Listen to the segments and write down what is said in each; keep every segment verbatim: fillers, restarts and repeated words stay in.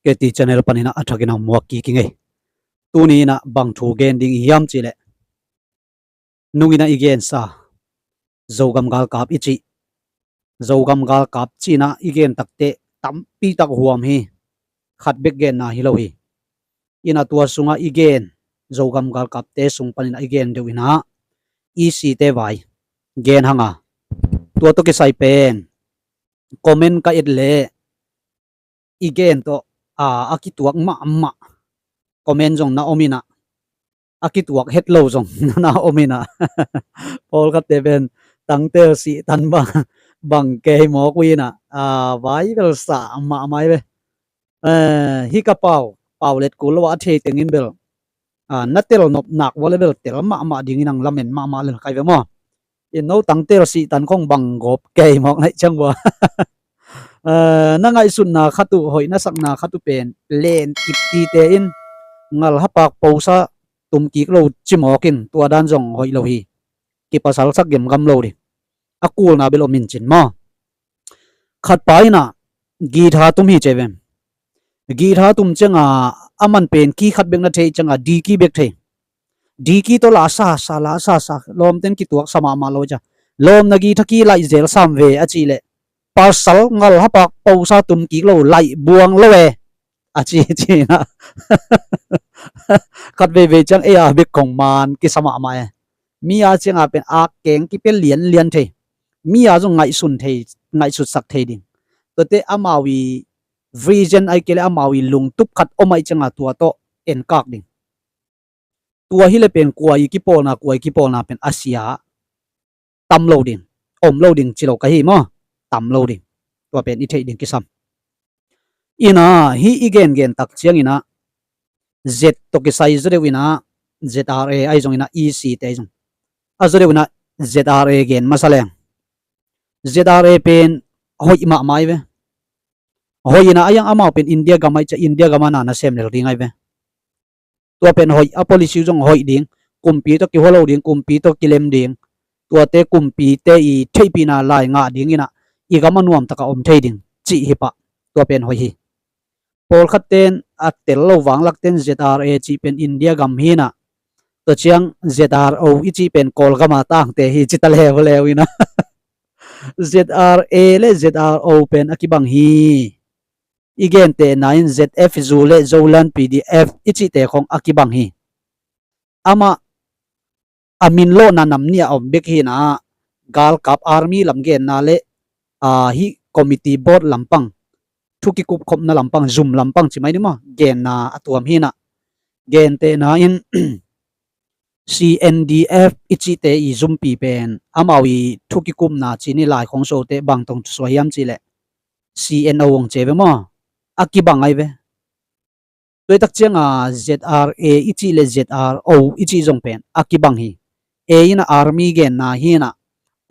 K T channel panin ah a thakin ah muak kik ing ei. Tuni in ah bang thu gen ding i hiam cih leh, nung in ah i gensa Zogam galkap i cih, Zogam galkap cih in ah i gen takteh tampi tak huam hi. Khat bek genna hi lo hi. In ah tua sungah i gen Zogam galkapte sung panin ah i gen deuh in ah E C te vai gen hang a, tua tawh kisai pen comment ka et leh i gen tawh a, a kituak mahmah comment zong na om in ah, a kituak het lo zong na om in ah, pawlkhatte pen tangtel sih tan bang, bang kei mawk uh in ah, a, vai bel sa mahmah hi ve. Eh, hih ka pau, pau let kul lo a, a thei tengin bel, a, na tel nop nak vua le bel tel mahmah dingin ang lamen mahmah lel kai ve maw. In no tangtel sih tan khong bang gawp kei mawk naih ciang vua. Eh, na ngaihsutna khat uh, hoih na sakna khat uh pen len kip tite in ngal hapak posa tum kik lo ci mawk in, tua dan zong hoih lo hi. Kipasal sak gemgam lo ding. A kulna bel om in cin maw. Khat pa in ah guitar tum hi ci ve. Guitar tum ciang a, a man pen key khat bek na thei ciang a, D key bek thei. D key tawh la sa sa, la sa sa, lawmten kituak sa mahmah lo cia. Lawmna guitar key laih zel sam ve a cih leh, pasal ngal hapak posa tum kik lo, laih buang lo e a ci, ci in ah. Khat veivei ciang ei a bek kong man kisa mahmah e. Mi a ciang a pen a keng kipia lianlian thei. Mi a zong ngaihsun thei, ngaihsutsak thei ding. Tuate amau i vision ahih kei leh amau i lungtup khat om ahih ciang a, tua tawh enkak ding. Tua hi leh pen kua i kipawlna, kua i kipawlna pen a sia tam lo ding, om lo ding ci lo ka hi maw. Tam lo ding. Tua pen i theih ding kisam. In ah hih i gengen tak ciangin ah Z tawh kisai zaw deuh in ah, Z R A ahi zongin ah, E C te ahi zong, a zaw deuh in ah Z R A gen masa leng. Z R A pen hoih mahmah ahi ve. Hoih in ah, a iang amau pen India gam ahih ciang India gam a na nasem lel ding ahi ve. Tua pen hoih, a policy zong hoih ding, kumpi tawh kihua lo ding, kumpi tawh kilem ding, tuate kumpite i theihpihna lai ngah ding in ah, i gam a nuamtak a om thei ding cih hi pah. Tua pen hoih hi. Pawlkhatten a tel lo vanglakten Z R A cih pen India gam hi in ah, tua ciang Z R O i cih pen Kawlgam a tangte hi ci ta leuleu in ah. Z R A le Z R O pen a kibang hi. I gentehna in Z F Zu le Zoland P D F i cihte khong a kibang hi. Amah a min lawhna nam nih a om bek hi in ah, galkap army lam genna le, a, hih committee board lampang, thu kikupkhopna lampang, zum lampang ci mai ni maw, genna a tuam hi in ah. Gentehna in C N D F i cihte i zumpi pen amau i thu kikupna ci ni, lai khong sote bang tong suah hiam cih leh C N O hong ci ve maw. A kibang ahi ve. Tua i tak ciang a Z R A i cih le Z R O i cih zong pen a kibang hi. A in ah army genna hi in ah,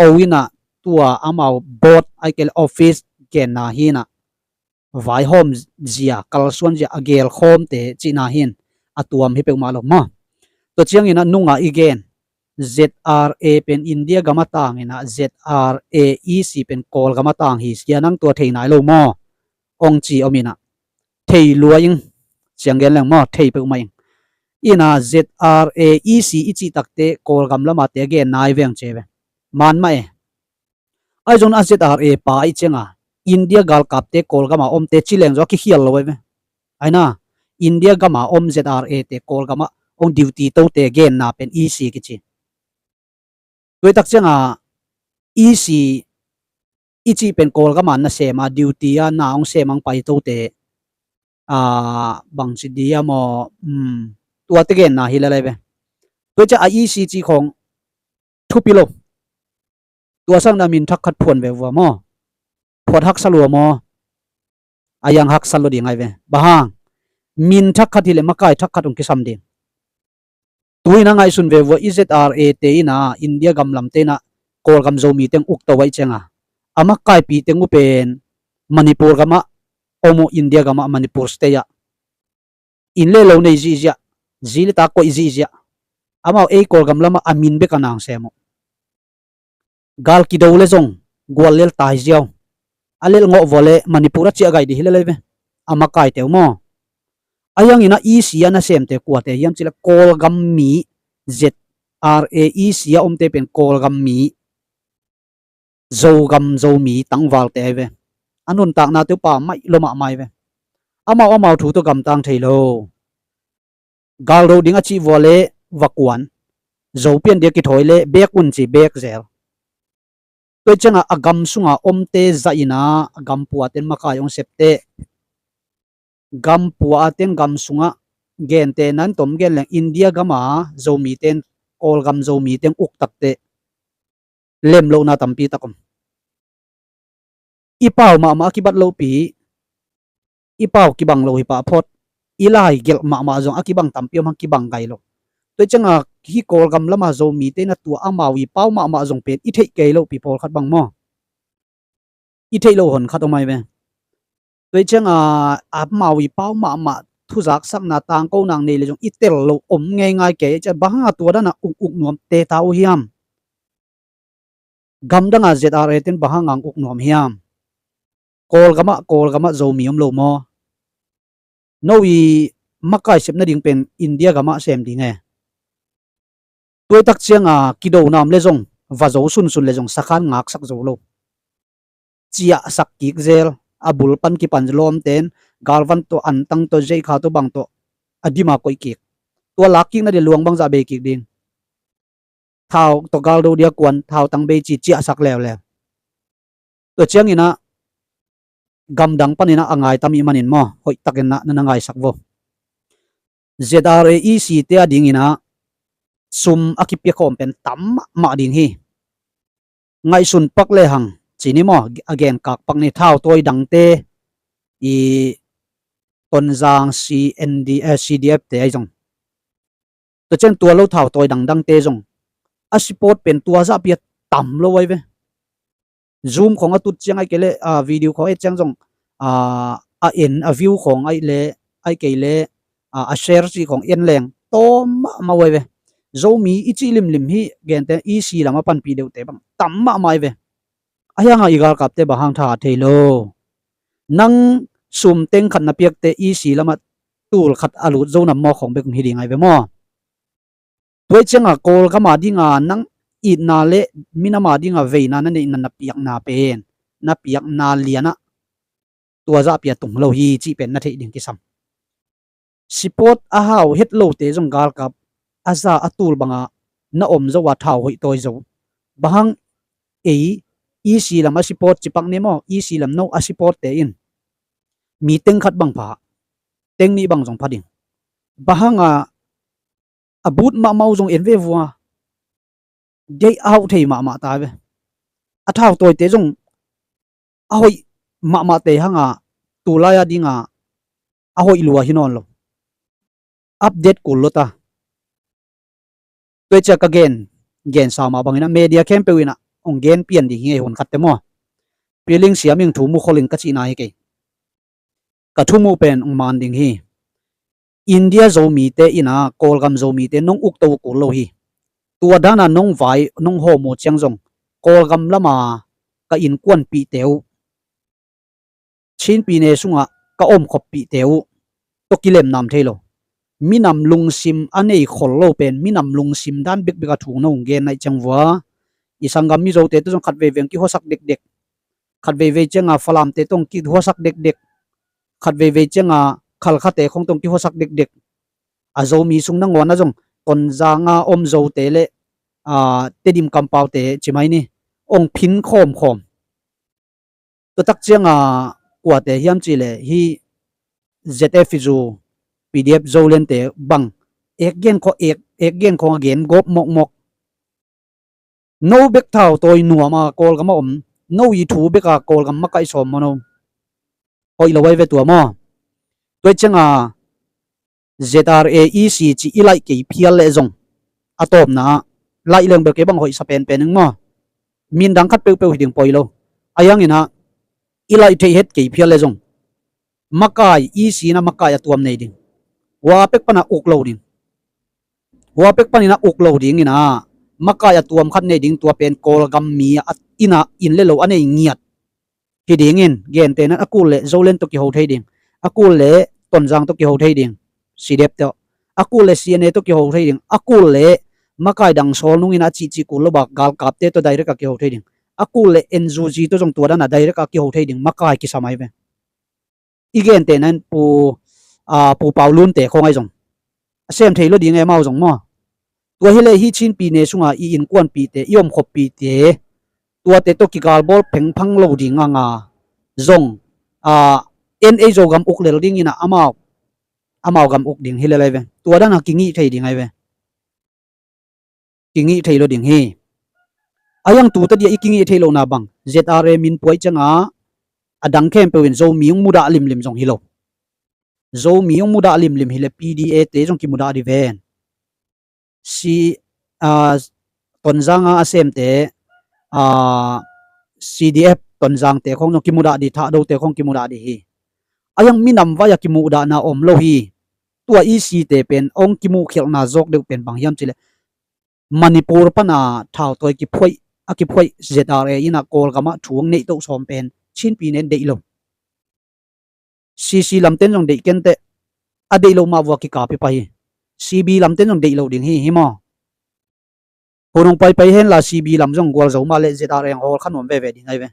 O in ah tua amau board ahih kei le office genna hi in ah, vaihawm zia, kalsuan zia, a gelkhawmte cihna hi in, a tuam hi peuhmah lo maw. Tua ciangin ah nung a i gen Z R A pen India gam a tang in ah, Z R A E C pen Kawlgam a tang hi sia, nang tua thei nai lo maw, hong ci om in ah. Thei lua ing, ciang gen leng maw, thei peuhmah ing. In ah Z R A E C i cih takte Kawlgam lam a te a gen nai veng ci ve. Man mah e. Ahi zongin a Z R A pa ahih ciang a, India galkapte Kawlgam a omte ci leng zong a kikhial lo ahi ve. Ahi na, India gam a om Z R A te Kawlgam ah hong duty tote genna pen E C kici. Tua i tak ciang a, E C i cih pen Kawlgam a nasem a duty a na hong sem hong pai tote, a, bangci dia maw, um, tuate genna hi lel ahi ve. Tua i ciang a E C cih khong thupi lo. Tua sang na min thak khat phuan ve vua maw. Phuat haksa lua maw. A iang haksa lua ding ahi ve. Bang hang, min thak khat hi le makai thak khat hong kisam ding. Tu in a ngaihsun ve vua, i Z R A te in a, India gam lamte in a, Kawlgam Zomite hong uk to ahih ciang a, a makaipite hong uh pen Manipur gam ah om uh, India gam ah, Manipur state ah. Inn le lo nei zihziah, zi le ta koih zihziah. Amau ei Kawlgam lam ah a min bek a na hong sem uh. Gal kido le zong gual lel tai ziau. A lelh ngawh vua le Manipur a ciah gai dih hi lel ahi ve. A makaite uh maw. Ahi hangin ah E C a nasemte kuate hiam cih leh Kawlgam mi, Z R A E C a omte pen Kawlgam mi, Zogam Zomi tangvalte ahi ve. A nuntaknate uh pammaih lua mahmah ahi ve. Amau amau thu tawh gamtang thei lo. Galdo ding a cih vua leh va kuan. Zo pian ding a kithawi leh bek un ci bek zel. Tua ciangah a gam sunga omte zahin ah a gam pua ten makai hong sep teh. Gam pua a ten gam sungah gente nan tom gen leng India gama Zomite in, Kawlgam Zomite in uk tak teh lemlohna tampi tak om. I pau mahmah a kibat lopi, i pau kibang lo hi pah phot, i lai gelh mahmah zong a kibang tampi om hang, kibang gai lo. Tua ciangah hih Kawlgam lama Zomite in a tua amau i pau mahmah zong pen i theih kei lopi pawlkhat bang maw, i theih loh honkhat om ahi ve. Tua ciangah amau i pau mahmah thuzaksakna tangkona nei leh zong i tel loh om ngeingai kei. Ciah bang hangah tua dana uk uk nuam te ta uh hiam? Gamdanga Z R A ten bang hangah uk nuam hiam? Kawlgamah, Kawlgamah Zomi om lo maw? No i makai sep nading pen India gamah sem ding e. Tuaitak cianga kidona om leh zong va zo sunsun leh zong sakhan ngaksak zo lo. Ciahsak kik zel, a bul pan kipan lawmten galvan tawh, antang tawh, zeikha tawh, bang tawh a dima koih kik. Tua lak kik nading luang bangzah bei kik ding. Thau tawh galdo dia kuan, thautang bei ci, ciahsak leuleu. Tua cianginah gamdang paninah a ngai tam ih manin maw, hoihtakinah na na ngaisak vo. Z R A E C te a dinginah sum a kipia khawm pen tam mahmah ding hi. Ngaihsun pak lehang ci ni maw, a genkak pak ni, thautawi dangte i Tonzang C N D, eh, C D F te ahi zong, tua ciang tua lo thautawi dangdangte zong a support pen tua zahpi a tam lo ahi ve. Zoom khawng a tut ciang ahi kei leh, ah, video khawng a et ciang zong, ah, a en, a view khawng ahi leh, ahi kei leh, ah, a share cih khawng en leng tawm mahmah uh ahi ve. Zomi i cih limlim hi gente, E C lam a panpih deuhte bang tam mahmah ahi ve. Ahi hangah i galkapte bang hang tha thei lo. Nang sum teng khat na piakte E C lamah tul khat a lut zo nam maw khawng bek hi ding ahi ve maw? Tua ih cianga Kawlgam a dinga nang itna le minam a dinga veina na neihna na piakna pen, na piakna lianah tua zahpi a tung lo hi cih pen na theih ding kisam. Support a hau het lote zong galkap a za a tul banga na om zo a thau hoih tawi zo. Bang hang ei E C lam a support cipak ne maw, E C lam no a support te in mi teng khat bang pha, teng nih bang zong pha ding. Bang hanga a but mahmah uh zong en ve vua. Deih a hauh thei mahmah ta ve. A thautawite zong a hoih mahmahte hanga tulai a dinga a hoih lua hi nawn lo. Update kul lo ta. Tua ih ciah ka gen, gen sau mah bangin a media khempeuh in a hong gen pian ding hi ei hun khatte maw. Piling siam ing thu mu khol ing ka cihna hi kei. Ka thumuh pen hong man ding hi. India Zomite in a Kawlgam Zomite nong ukto uh kul lo hi. Tua dana nong vai nong hawm uh ciang zong Kawlgam lama ka innkuanpihte uh, Chin pyine sungah ka omkhoppihte uh tawh kilemnam thei lo. Minam lungsim a nei khol lo pen minam lungsim dan bekbek a thu nong gen naih ciang vua. I sanggam Mizote tawh zong khat veivei hong kihuasak dekdek. Khat veivei cianga Falamte tawh hong kihuasak dekdek. Khat veivei cianga Khalkhate khawng tawh hong kihuasak dekdek. A Zomi sung nangawn a zong Tonzanga om Zote le, a, Tedim kampaute ci mai ni, hong phin khawmkhawm. Tua tak cianga kuate hiam cihleh hih Z F zu, P D F Zolandte bang ek gen khawng, ek, ek gen khawng a gen gawp mawkmawk. No bek thautawi nuam a Kawlgam a om, no i thu beka Kawlgam makaih sawm maw no? Hoih lo ahi ve tua maw? Tua ih cianga Z R A E C ci i laih kei phial leh zong a tawpna ah laih leng bel kei bang hoihsa penpen ing maw? Min dang khat peuhpeuh hi ding poi lo. Ahi hangin ah i laih theih het kei phial leh zong makai, E C in a makai a tuam nei ding. Hua pek pana uk lo ding. Hua pek panin a uk lo dingin a makai a tuam khat nei ding, tua pen Kawlgam mi a inn a inn le lo a nei ngiat hi dingin, gente nan a kul leh Zoland tawh kiho thei ding, a kul leh Tonzang tawh kiho thei ding. C D F te aw. A kul le C N A tawh kiho thei ding. A kul le makai dang sawl nungin a cihcih kul lo bak galkapte tawh direct a kiho thei ding. A kul le N U G tawh zong tua dan a direct a kiho thei ding makai kisam ahi ve. I gentehna in Pu, aa, Pu Pau Lunte khawng ahi zong a sem thei lo ding e, amau zong maw. Tua hi le hih Chin pyine sunga i innkuanpihte, i omkhoppihte, tuate tawh kigalbawl phengphang lo ding a nga zong, aa, en ei Zogam uk lel dingin a amau, amau gam uk ding hi lel ahi ve. Tua dan a kingih thei ding ahi ve. Kingih thei lo ding hi. A yang tu ta dia i kingih thei lohna bang Z R A min puai cianga a dang khempeuh in Zomi hong mudah limlim zong hi lo. Zomi hong mudah limlim hi le P D A te zong kimudah di ven. Si, aa, Tonzang a a semte, aa, C D F Tonzangte khawng zong kimudah di, Thahdote khawng kimudah di hi. A yang minam vai a kimudahna om lo hi. Tua E C te pen hong kimuhkhialhna zawk deuh pen bang hiam cih leh Manipur pana thautawi kiphuaih, a kiphuaih Z R A in a Kawlgam ah thu hong neih toh sawm pen Chin pyine in deih lo. C C lamten zong deih kenteh, a deih lo mah vua kikap hi pah hi. C B lamten zong deih lo ding hi, hi maw? Hun hong paipai henla C B lam zong gualzo mah leh Z R A hong hawl kha nuam veve ding ahi ve.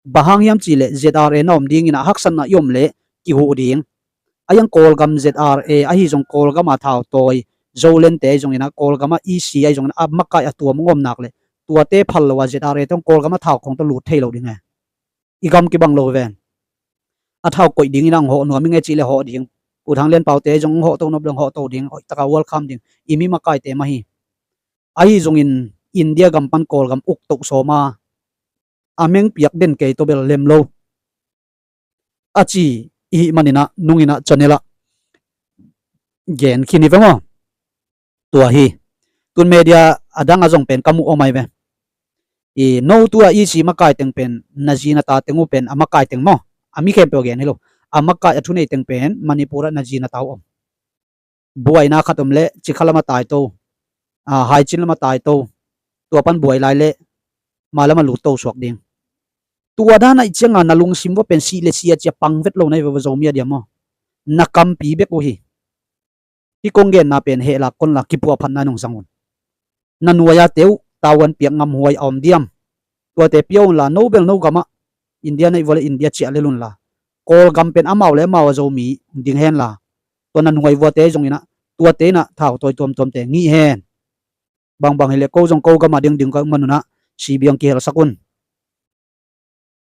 Bang hang hiam cih leh Z R A na om dingin a haksatna i om leh kihuh ding. A yang Kawlgam Z R A ahi zong Kawlgam a thautawi Zolente ahi zongin a Kawlgam a E C ahi zongin a makai a tuam hong om nak leh tuate phal lo a Z R A tawh Kawlgam a thau khawng tawh lut thei lo ding e. I gam kibang lo ven. A thau koih dingin a hong hawh nuam i nge cih leh hawh ding. Pu Thang Lian Paute zong hong hawh to nop leh hong hawh to ding, hoih taka welcome ding. I mi makaite mah hi. Ahi zongin India gam pan Kawlgam uk toh sawm a, a meng piak den kei tawh bel lem lo a ci i hih manin a nungin a channel ah gen khin hi ve maw. Tua hi. Tun media a dang a zong pen ka muh om ahi ve. I no tua E C makai teng pen na zi na ta teng uh pen a makai teng maw. A mi khempeuh a gen hi lo. A makai a thunei teng pen Manipur ah na zi na ta uh om. Buaina khat om leh Cikha lam a tai to. A, Haicin lam a tai to. Tua pan buai lai leh ma lam a lut to suak ding. Tua dan a i cianga na lungsim vua pen sih le sia cia pang vet lo na hi ve va Zomi a diam maw. Na kampi bek uh hi. Hih kong genna pen heh lak kon la kipuahphatna nung zang un. Na nuai a teuh tavuan piak ngamhuai a om diam. Tuate pia unla no bel no gamah India neih vua le India ciah lel unla. Kawlgam pen amau le amau a Zomi ding henla. Tua na nuai vuate zongin a tuate in a thautawi tuamtuamte ngih hen. Bangbang hileh ko zong ko gam a ding ding ka man un a C B hong kihelsak un.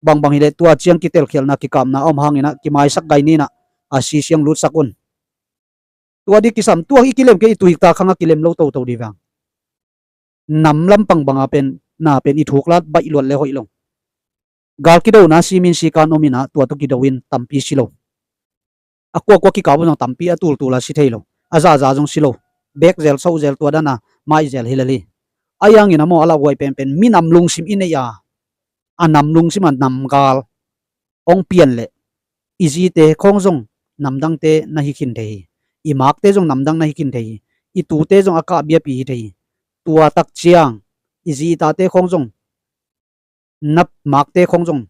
Bangbang hileh tua ciang kitelkhialhna kikapna a om hangin a kimaisak gai ni in a a C C hong lutsak un. Tua di kisam tua i kilem kei i tuikta khang a kilem lo toto di vang. Nam lampang banga pen na pen i thuk lat baih luat le hoih lo. Gal kidona simin sikan om in a tua tawh kido in tampi si lo. A kuakua kikap uh zong tampi a tultul a si thei lo. A zaza zong si lo. Bek zel soh zel tua dan a maih zel hi lel hi. A yangin a maw a lauhuai penpen minam lungsim i neih a, a nam lungsim a namgal hong pian leh i zite khawng zong namdangte na hi khin thei hi. I makte zong namdang na hi khin thei hi. I tute zong a kah biapi hi thei hi. Tua tak ciang i zi i tate khawng zong na makte khawng zong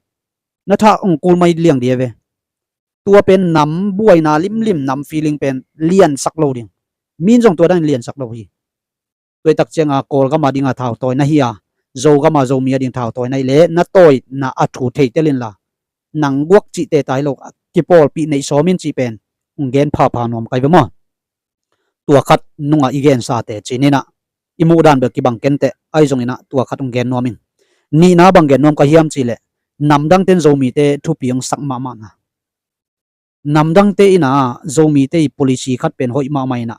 na thah hong kul mai liang dia ve. Tua pen nam buaina limlim nam feeling pen liansak lo ding. Min zong tua dan liansak lo hi. Tua i tak cianga Kawlgam a dinga thautawi na hi a, Zogam a Zomi a ding thautawi na hi leh na tawina a thu thei tel inla. Nang guak cihte tai lo kipawlpih neih sawm in cih pen hong gen phapha nuam kai ve maw. Tua khat nunga i gensate cin in a i muhdan bel kibang kenteh ahi zongin a tua khat hong gen nuam ing. Nihna bang gen nuam ka hiam cih leh namdangte in Zomite thupi hong sak mahmahna. Namdangte in a Zomite i policy khat pen hoih mahmah in a,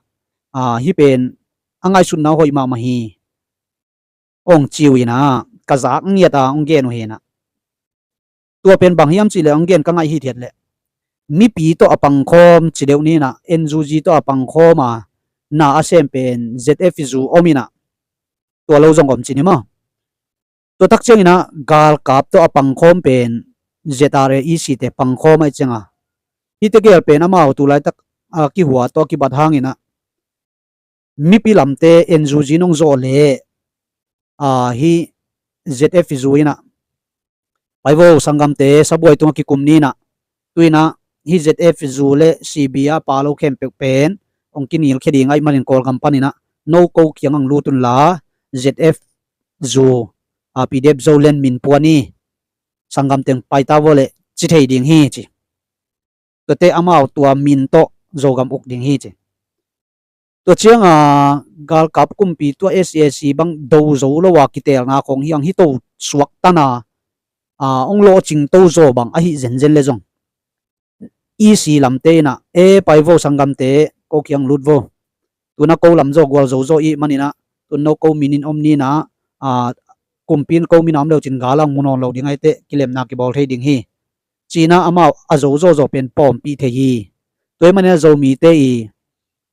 a, hih pen a ngaihsutna hoih mahmah hi hong ci uh in a ka zak ngiat a hong gen uh hi in a. Tua pen bang hiam cih leh hong gen ka ngaih hithiat leh mipi tawh a pangkhawm ci deuh ni in a, N U G tawh a pangkhawm a na a sem pen Z F U om in a, tua lo zong om ci ni maw. Tua tak ciangin a galkap tawh a pangkhawm pen Z R A E C te pangkhawm ahi cianga hihte gel pen amau tu laitak a kihua tawh a kibat hangin a mipi lamte N U G nong zawh leh, a, hih Z F U in a pai vo sanggamte sabuai tungah kikum ni in a, tu in a hih Z F zu le C B a pa lo khempeuh pen hong kinilkhia ding ahih manin Kawlgam panin ah no ko kiang hong lut unla, Z F zu, a, P D F Zoland min pua ni, sanggam teng paita vua leh ci thei ding hi ci. Tuate amau tua min tawh Zogam uk ding hi ci. Tua cianga galkap kumpi tua S A C bang do zo lo a kiteelna khong hiang hi to suak tana, a, hong lawhcing to zaw bang ahi zenzen le zong E C lamte inah, e pai vo sanggamte, ko kiang lut vo. Tuna ko lam zaw gual zo zaw ih maninah, tun no ko minin om ninah, a, kumpi in ko mina om leucin galang mu nawn lo ding aite kilemna kibawl thei ding hi. Cina amau a zo zawzaw pen pawmpih thei hi. Tua ih maninah Zomite i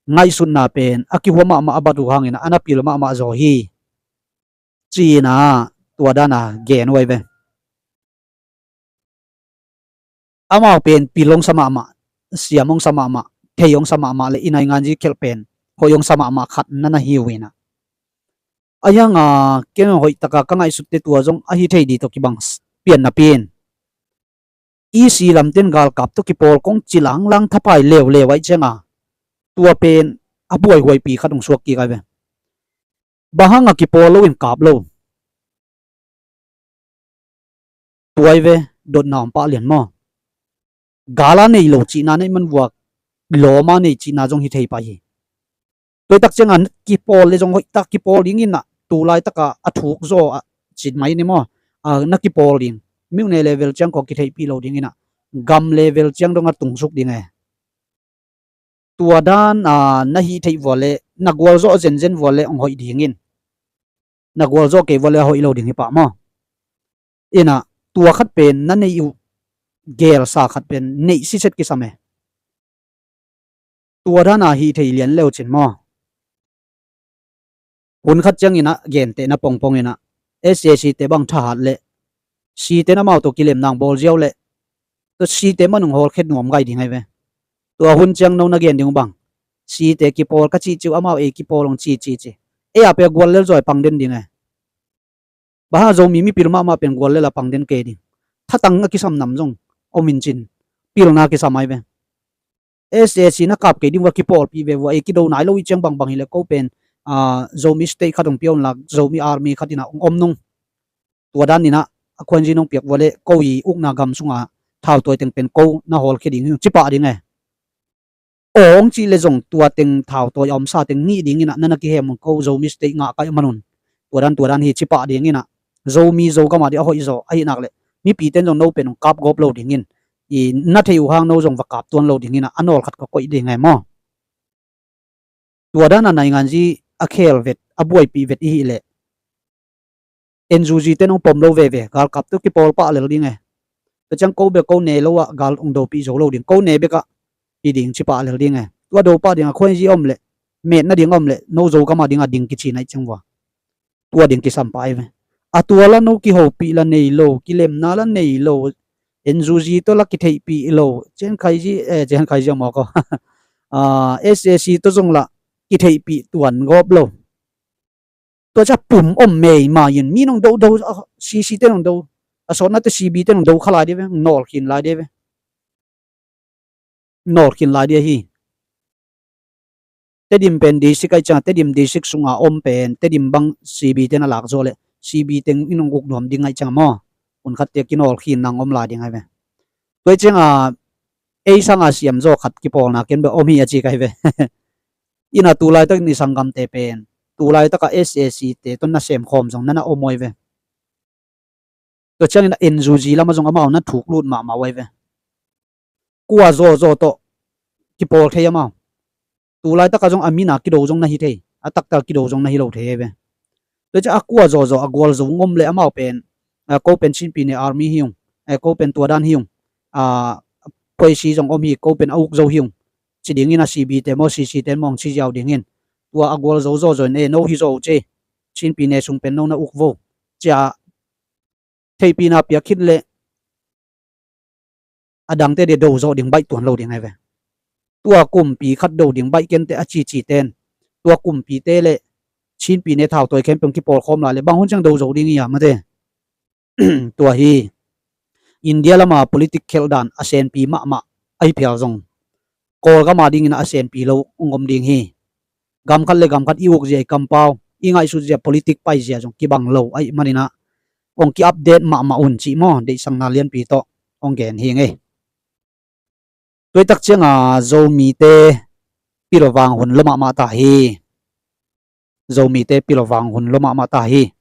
ngaihsutna pen a kihua mahmah a bat uh hangin a na pil mahmah zaw hi. Cina tua dana gen uh ai ve. Amau pen pil hong sa mahmah, siam hong sa mahmah, thei hong sa mahmah le i nainganzi khelh pen hoih hong sa mahmah khat na na hi uh inah. A hianga ken hoih taka ka ngaihsutte tua zong ahi thei di tawh kibang pian napi in. E C lamten galkap tawh kipawl kong ci langlang thapai leuleu aih cianga tua pen a buaihuaipi khat hong suak kik ai ve. Bang hanga kipawl lo in kap lo. Tuai ve, dotna om pah lian maw? Gala nei lo cihna nei man vuak, lawma nei cihna zong hi thei pah hi. Tuaitak cianga kipawl le zong hoihtak kipawl dingin ah, tulaitaka a thuk zaw a cit mai ni maw? A, na kipawl ding. Miuhne level ciang khaw kitheihpih lo dingin ah, gam level ciang dong a tungsuk ding e. Tua dan a na hih theih vua le na gualzawh zenzen vua le hong hoih dingin, na gualzawh kei vua le a hoih lo ding hi pah maw? Inah tua khat pen na neih uh gelsa khat pen neih siset kisam e. Tua dana hih thei lian leucin maw? Hun khat cianginah gentehna pongpong inah S A C te bang thahat le site na mau tawh kilemna hong bawl ziau le tua site man hong hawlkhet nuam gai ding ai ve. Tua hun ciang no na gen ding uh bang, site kipawl ka cihciu amau ei kipawl hong cici ci. Ei a pia gual lel zaw a pang den ding e. Bang hang Zomi mipil mahmah pen gual lela pang den kei ding. Thatang a kisam nam zong om in cin pilna kisam ai ve. S A C na kap kei ding vua kipawlpih ve vua ei kido nai lo i ciang bangbang hileh ko pen, a, Zomi state khat hong pia unla Zomi army khat inah hong om nung. Tua dan inah a khuanzi nong piak vua le ko i ukna gam sunga thautuai teng pen ko na hawlkhia ding hi ung cipah ding e. Aw hong cih le zong tua teng thautuai a omsa teng ngih dinginah na na kihem un ko Zomi state ngah kaih manun. Tua dan tua dan hi cipah dinginah Zomi Zogam a di a hoih zaw ahi nak le mipiten zong no pen hong kap gawp lo dingin i na thei uh hang no zong va kap tuan lo dinginah a nawl khat ka koih ding e maw? Tua dana nainganzi a khel vet a buaipih vet i hih leh N U G ten hong pom lo veve, galkap tu kipawl pah lel ding e. Tua ciang ko bek ko ne lo ah gal hong dopih zo lo ding, ko ne bekah hi ding ci pah lel ding e. Tua do pah ding a khuainzi om leh, metna ding om leh no Zogam a ding a ding kici naih ciang vua. Tua ding kisam pah ai ve. A tua la no kihopih la nei lo, kilemna la nei lo, N U G tawh la kitheihpih lo, cian khaizia, eh, cian khaizia mawk aw. Ah, S A C tawh zong la kitheihpih tuan gawp lo. Tua cia pum om meima in mi nong dodo, C C te nong do, a sawtnate C B te nong do kha lai dia ve, nawl khin lai dia ve. Nawl khin lai dia hi. Tedim pen district ai cianga, Tedim district sunga om pen Tedim bang C B te na lak zo le C B teng in hong uk nuam ding ai cianga maw? Hun khat tia kinawl khin nang om lai ding ai ve. Tua ai cianga ei sanga siam zaw khat kipawlna ken bek om hi a ci kai ve. Ina tulaitak ni sanggamte pen tulaitaka S A C te tun na semkhawm zong nana om oi ve. Tua ciangin a N U G lama zong amau na thuk lut mahmah oi ve. Kua zawzaw tawh kipawl thei amau. Tulaitaka zong a mina kido zong na hi thei, a taktak kido zong na hi lo thei oi ve. Tua ciang a kua zawzaw a gualzo ngom le amau pen, a, ko pen Chinpi ne army hi ung, a, ko pen tuadan hi ung, a, poisi zong om hi, ko pen a uk zo hi ung. Ci dingin a C B te maw, C C te maw, ci ziau dingin. Tua a gualzo zawzaw in e, no hi zo ci. Chinpi ne sung pen no na uk vo. Cia theihpihna piak khit le a dangte dia do zawh ding baih tuan lo ding ai ve. Tua kumpi khat do ding baih kente a cici ten. Tua kumpite le Chinpi ne thautuai khempeuh kipawlkhawm lai le bang hun ciang do zo ding i a mate. Tua hi India lama politic khelh dan a senpi mahmah ahi phial zong Kawlgam a dingin a senpi lo hong om ding hi. Gam khat le gam khat i uk zia, i kampau, i ngaihsut zia, politik pai zia zong kibang lo ahih manin ah hong ki-update mahmah un cih maw, deihsakna lianpi tawh hong gen hi ngei. Tuaitak cianga Zomite pilvang hun lua mahmah ta hi. Zomite pilvang hun lua mahmah ta hi.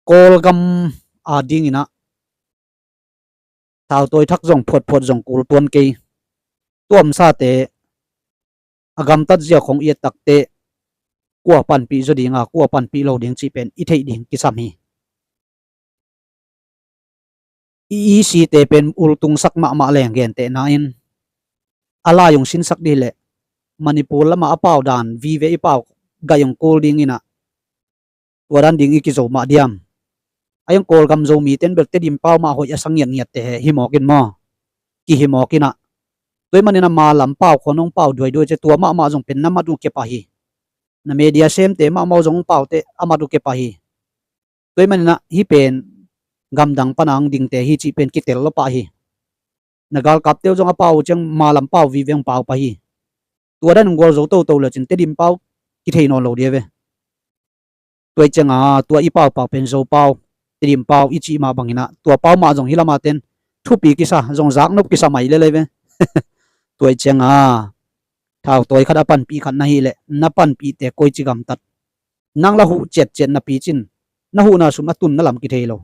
Kawlgam a dingin ah thautawi thak zong phuatphuat zong kul tuan kei. Tuamsate a gamtat zia khong i et takteh kua panpih zaw dinga, kua panpih lo ding cih pen i theih ding kisam hi. I E C te pen ultungsak mahmah leng gentehna in a lai hong sinsak dih leh Manipur lama a pau dan vive i pau gaih hong kul dingin ah tua dan ding i kizo mah diam? A iang Kawlgam Zomi ten bel Tedim pau mah hoih a sa ngiatngiat te he hi mawk in maw? Kihi mawk in ah. Tua ahih manin ah malam pau khua nong pau duaiduai ciang tua mahmah zong pen na mat uh kepah hi. Na media semte mahmah uh zong hong paute a mat uh kepah hi. Tua ahih manin ah hih pen gamdang pana hong dingte hi cih pen kitel lua pah hi. Na galkapte uh zong a pau uh ciang malam pau vive hong pau pah hi. Tua dan hong gualzo toto le cin Tedim pau kithei nawn lo dia ve. Tua ih cianga tua i paupau pen Zo pau, Tedim pau i cih mah bangin ah tua pau mah zong hih lamah ten thupi kisa, zong zaknop kisa mai lel ei ve. Tua ih cianga thautawi khat a panpih khat na hih leh na panpihte koici gamtat, nang la huh ciatciat napi cin na huhna sum a tunna lam kithei lo.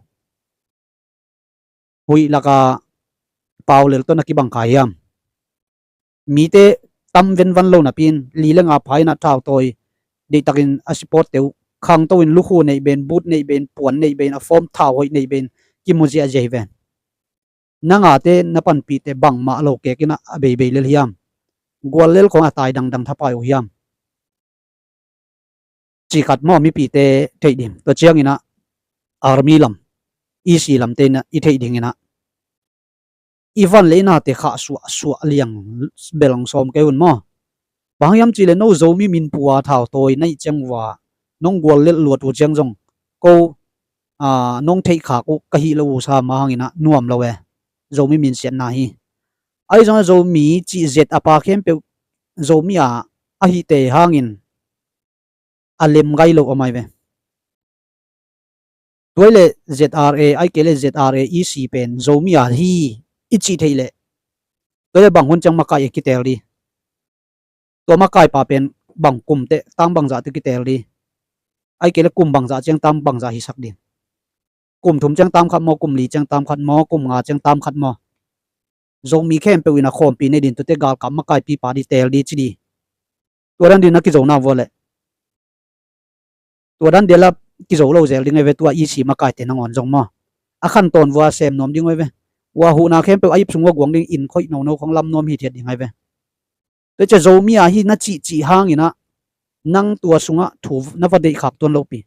Huih laka pau lel tawh na kibang kha hiam? Mite tam venvan lo napi in li le nga pha in ah thautawi deihtakin a support te uh khangto in lukhu neih ben, but neih ben, puan neih ben, a form thau hoih neih ben kimu ziahziah hi ven. Na ngate na panpihte bangmah lo kek in ah a beibei lel hiam? Gual lel khong a tai dangdang thapai uh hiam? Cih khat maw mipite theih ding. Tua ciangin ah army lam, E C lamte in ah i theih dingin ah i van le i nate khah suahsuah liang bel hong sawm kei un maw? Bang hang hiam cih leh no Zomi min pua thautawi na hih ciang uh a nong guallelh luat uh ciang zong ko, aa, nong theih khak uh ka hih lo uh sa mah hangin ah nuam lo e. Zomi min siatna hi. Ahi zongin Zomi cih Z a pa khempeuh Zomi a ahihte hangin a lem gai lo om ai ve. Tua hi leh Z R A, ahih kei leh Z R A E C pen Zomi a hi i cih theih leh tua hi leh bang hun ciang makai a kitel di? Tua makaipa pen bang kum teh, taam bangzah teh kitel di? Ahih kei leh kum bangzah ciang taam bangzah hisak di? Kum thum ciang taam khat maw, kum li ciang taam khat maw, kum nga ciang taam khat maw? Zomi khempeuh in a khawmpi nei din, tuate galkap makaipipa di tel di ci di. Tua dan din a kizo na vua leh tua dan del a kizo lo zel ding ai ve, tua E C makaite nangawn zong maw? A khan tawn vua sem nuam ding ai ve. Ua huhna khempeuh a ip sung ua guang ding, inn khoih nono khong lam nuam hithiat ding ai ve. Tua ciah Zomi a hi na cihcih hangin ah nang tua sungah thu na va deih khak tuan lopi.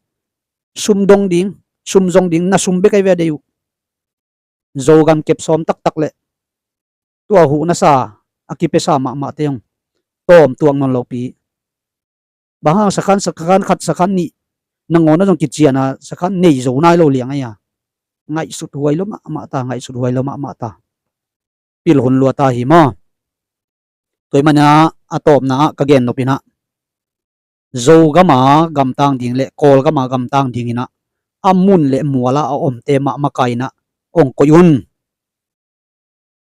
Sum dong ding, sum zong ding, na sum bek ai ve a deih uh. Zogam kep sawm taktak leh tua huh na sa a kipia sa mahmahte hong tawm tuak nawn lopi. Bang hang sakhan, sakhan khat, sakhan nih nangawn a zong kician a sakhan nei zo nai lo liang ai a. Ngaihsut huai lo mahmah ta, ngaihsut huai lo mahmah ta. Pil hun lua ta hi maw? Tua hi mana a tawpna ah ka gen nop in ah Zogam a gamtang ding le Kawlgam a gamtang dingin ah a mun le mual a a omte mah makai in ah ong koih un.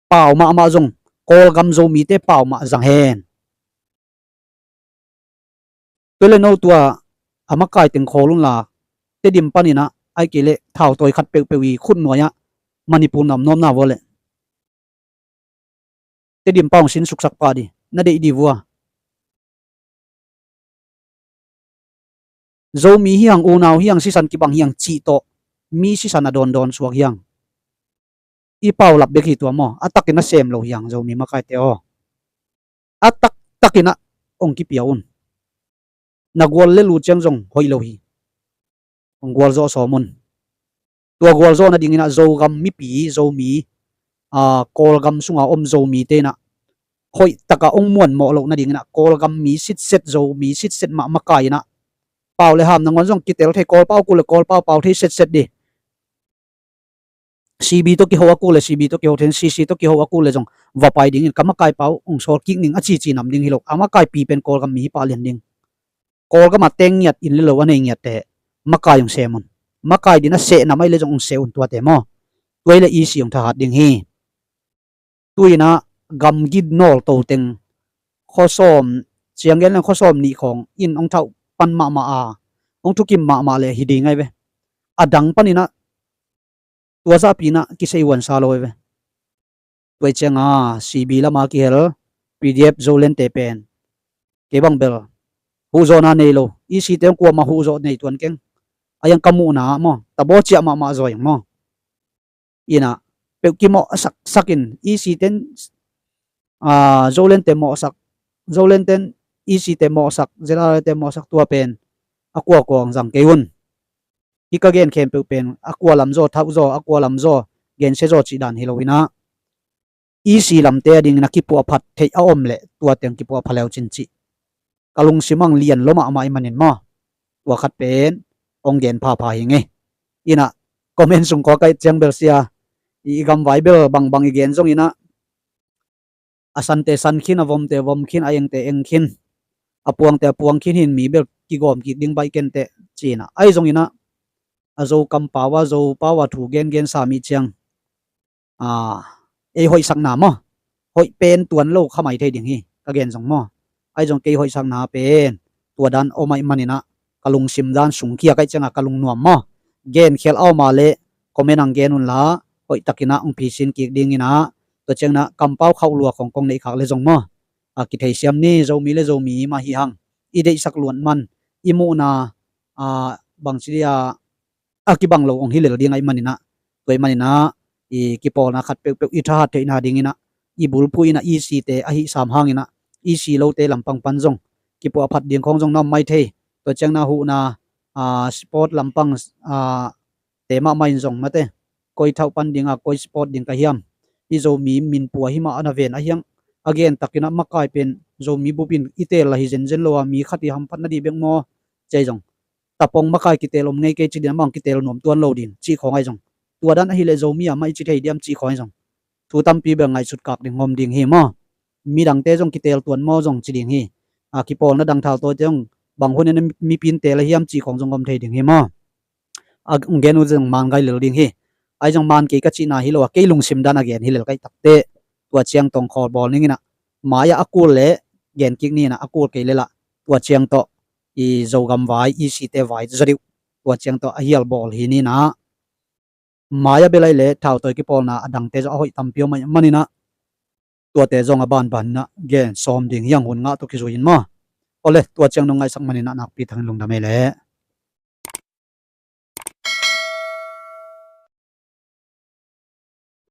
Pau mahmah zong Kawlgam Zomite pau mah zang hen. Tua le no tua a makai teng khawl un la, Tedim panin ah ahih kei leh thautawi khat peuhpeuh i khut nuai ah Manipur nam nuamna vua leh Tedim pau hong sin suksak pah di, na deih di vua. Zomi hiang, unau hiang, sisan kibang hiang cih tawh mi sisan a dawndawn suak hiang. I paulap bek hi tua maw? A takin a sem lo hiang Zomi makaite aw. A taktakin ah ong kipia un. Na guallelh uh ciang zong hoih lo hi. Ong gualzawh sawm un. Tua gualzawh nadingin ah Zogam mipi, Zomi, aa, Kawlgam sunga om Zomite in ah hoih taka ong muanmawh loh nadingin ah Kawlgam mi sitset, Zomi sitset mah makai in ah pau le ham nangawn zong kitel thei, Kawlpau kul le Kawlpau pau thei setset di. C B tawh kiho a kul le, C B tawh kiho thei in, C C tawh kiho a kul le zong va pai dingin ka makai pau hong sawl kik ning a cici nam ding hi lo. A makaipi pen Kawlgam mi hi pah lian ding. Kawlgam a teng ngiat in le lo a nei ngiatte makai hong sem un. Makai din a seh nam ahi le zong hong seh un tuate maw. Tua hi le E C hong thahat ding hi. Tu-in ah gamgi nawl to teng khuasawm, ciang gen leng khuasawm nih khawng in hong thauh pan mahmah a, hong thukim mahmah le hi ding ahi ve. A dang panin ah tua zahpi-in ah kisei huan sa lo ahi ve. Tua ciang a C B lam a kihel P D F Zolandte pen kei bang bel huhzawhna nei lo. E C te hong kuamah huhzawh nei tuan keng. A hiang ka muhna maw, tabaw ciah mahmah zaw hiang maw. In ah peuh kimawh a saksak in E C ten, aa, Zolandte mawhsak, Zolandten E C te mawhsak, Z R A te mawhsak, tua pen a kua kua hong zang kei un. Hih ka gen khempeuh pen a kua lam zaw thauh zaw, a kua lam zaw gensia zaw cih dan hi lo-in ah, E C lamte a dingin a kipuahphat theih a om leh tua teng kipuahpha leu cin cih ka lungsim ah lian lo mahmah ahih manin maw, tua khat pen hong gen phapha hi ing ei. In ah comment sung khawng ka et ciang bel sia, i, i gamvai bel bangbang i gen zongin ah, a sante san khin, a vomte vom khin, a engte eng khin, a puangte a puang khin hi-in mi bel kigawm kik ding baih ken teh ci-in ah. Ahi zongin ah a Zo kampau a, Zo pau a thu gengen sa mi ciang, aa, ei hoihsakna maw, hoih pen tuan lo kha mai thei ding hi, ka gen zong maw. Ahi zong kei hoihsakna pen tua dan om ahih manin ah ka lungsim dan sungkhia ka hih ciang a ka lungnuam maw. Genkhial a om a leh comment ah gen un la, hoihtakin ah hong phisin kik dingin ah, tua ciangin ah kampau khauh lua khawng kong neih khak leh zong maw, a, kitheisiam ni, Zomi le Zomi mah hi hang. I deihsak luat man, i muhna, a, bangci dia a kibang lo hong hi lel ding ahih manin ah, tua ahih manin ah, i kipawlna khat peuhpeuh i thahat theihna dingin ah, i bulphuh in ah E C te ahi sam hangin ah, E C lote lampang pan zong kipuahphat ding khawng zong na om mai thei. Tua ciangin ah huhna, aa, sport lampang, aa, te mahmah in zong mate, koi thauh pan ding a, koi sport ding ka hiam, i Zomi minpua hi mah a na ven a hiang, a gen takin ah makai pen Zomi bup in i teel la hi zenzen lo a, mi khat i hamphat nading bek maw, ci-a zong tapong makai kitel om ngei kei ci ding, amah hong kitel nuam tuan lo ding cih khawng ahi zong, tua dan ahih leh Zomi a mah i ci thei diam cih khawng ahi zong, thu tampi bel ngaihsut kak ding om ding hi maw. Midangte zong kitel tuan maw zong ci ding hi. A, kipawlna dang thaltawite zong bang hun in mipi in teel a hiam cih khawng zong om thei ding hi maw. A, hong gen uh zong man ngai lel ding hi. Ahi zong man kei ka cihna hi lo a, kei lungsim dan a gen hi lel ka hih takteh, tua ciang tawh khawl bawl ning in ah, mai-ah a kul leh gen kik ni in ah, a kul kei leh lah tua ciang tawh i Zogam vai, E C te vai zaw dih uh, tua ciang tawh a hial bawl hi ni in ah. Mai-ah bel ahih leh thaltawi kipawlna a dangte zong a hoih tampi om ahih manin ah, tuate zong a banban in ah gen sawm ding hi hang, hun ngah tawh kizui in maw. Awle, tua ciang nong ngaihsak manin ah nakpi thangin lungdam ei leh.